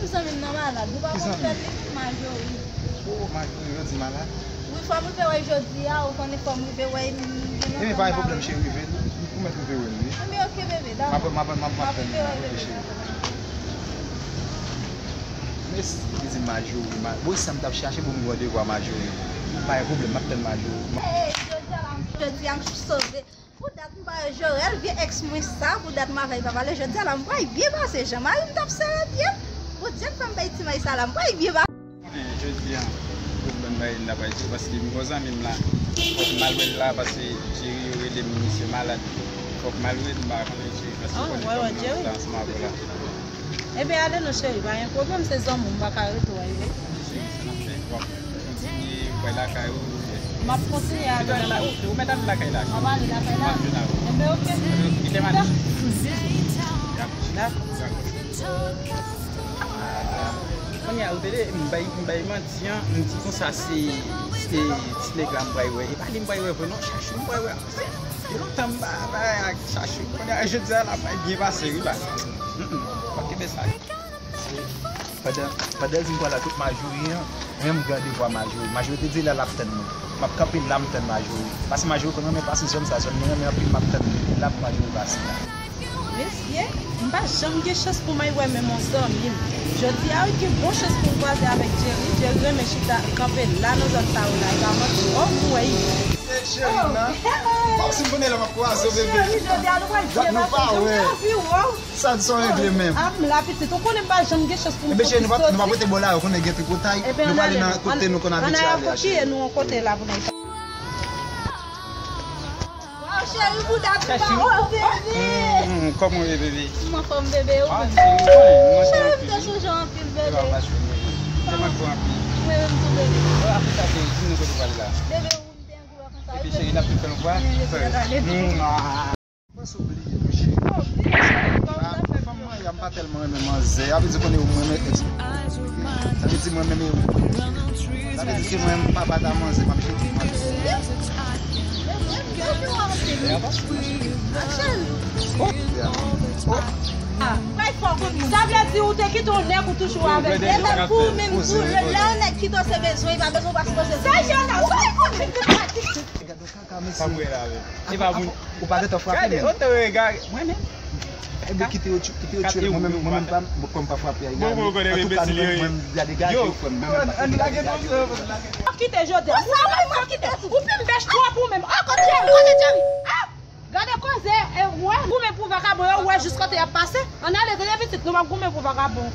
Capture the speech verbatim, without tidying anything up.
Zanmi m nan malad, ou pa konn fè l li menm, Majori. Oh, Majori, jodi malad? Wi, fò m rive wè l jodi a, ou konnen fò m rive wè l, m gen... Ebyen, pa gen pwoblèm, cheri, rive l. Ou mèt rive wè l, wi. Ebyen, oke, bebe, dakò. M ap, m ap, m ap, m ap tann li, oke, cheri. Mèsi, li di Majori, ma-, bon, sa m t ap chache pou m gen randevou a Majori. Pa gen pwoblèm, m ap tann Majori. Hey, jodi a la, jodi a, m sove. Pou dat m pa wè Jorel, vye èks mwen sa, pou dat m avè l pa pale, jodi a la m pral byen pase, jan mari m t ap sere pye m. Bondye k fè m bay ti may sa la, m pral byen pase. Konnen jodi a, pou ban bay n ap bay tou, paske m gon zanmi m la, fòk m al wè l la, paske Jerry yo rele m, misye malad. Fòk m al wè l, m pa konnen Jerry, paske konnen fòk m nan kontak ansanm avè w la. Ebyen, ale non, cheri, pa gen pwoblèm, se zanmi w, m pa ka rete w, ale. Cheri, sa n ap fè, w ap kontinye, w pral lakay ou, oubyen? M ap kontinye ale lakay. Ou mèt ale lakay la. M ap ale lakay la. M ap jwenn avè w. Ebyen, oke. Kite m ale. Dakò. Dakò. Kounye a, ou tande, m bay, m bay manti an, m di konsa se, se ti nèg la m pral wè. E pa li m pral wè vre non, Chachou m pral wè. Gen lontan m pa, pa ak Chachou. Kounye a, jodi a la, m pral byen pase, wi, la. Mm, mm. Fòk kenbe sa. Pandan, pandan l di m pral la tout Majori an, menm gen randevou a Majori. Majori te di l la l ap tann mwen. M ap kanpe la, m tann Majori. Paske Majori konn renmen pase zòn sa, zòn mwen renmen anpil, m ap tann li. La pou Majori pase la. Mesye, m pa janm gen chans pou m al wè menm yon zanmi m. Jodi a, wi, gen bon chans pou m kwaze avèk Jerry. Jerry renmen chita, kanpe la nan zòn sa yo la. E pa manti, oh, m wè li. Se Jerry, nan? Oh, si m konnen lè m ap kwaze w, bebe. Cheri, jodi a, nou pral byen pase. Jan m anvi wè w. Sa di sa w regle menm. Ah, m la pitit, ou konnen m pa janm gen chans pou m soti. Ebyen, cheri, nou pa, nou pa pote bò la, ou konnen gen tripotay. Nou prale nan kote nou konn abitye ale a, cheri. Ann al fokye nou yon kote la pou n al. Waw, cheri, bouda tou ba, oh, bebe. Mm, kòman w ye, bebe? M anfòm, bebe, ou menm? Ah, cheri, mwen, mwen cheri, m te sonje w anpil, bebe. Mwen menm tou, bebe. Apre sa, cheri, di m nan kote w prale la. Bebe, ou m te anvi wè konsa, wi, bebe. Epi, cheri, n ap tou fè yon fwa. Mwen panse w bliye m, cheri. Ah, fanm mwen, m pa tèlman renmen manzè. Sa vle di konnen mwen renmen èks. Sa vle di mwen menm, sa vle di se mwen papa ta manzè, m ap cheri manzè. Oh, yeah. Oh. Sa vle di ou te kite yon nèg ou toujou avè l. E menm pou ou menm tou, lè, lè yon nèg kite w se bezwen, li pa bezwen w pa sipoze. Sa jan la, ou pa konnen. Gade yon kaka, mesye. Sa vre la, men. E pa moun. Ou pa gentan frape menm. Gade, otan, gade, mwen menm. Ebyen, kite yo tchou-, kite yo tchou, mwen menm, mwen menm pa, mwen pa frape a. Bon, bon, bon, antouka, nou menm, mwen, gade, gade, yo, frè m, mwen menm pa frape a. Kite jodi a. Sa mwen, mwen kite. Ou fin bèch twòp ou menm. Ah, kote Jerry, kote Jerry. Ah, gade koze, e, wè, goumen pou vakabon yo, wè jis kote y ap pase. Ann ale, tande pitit, nou p ap goumen pou vakabon.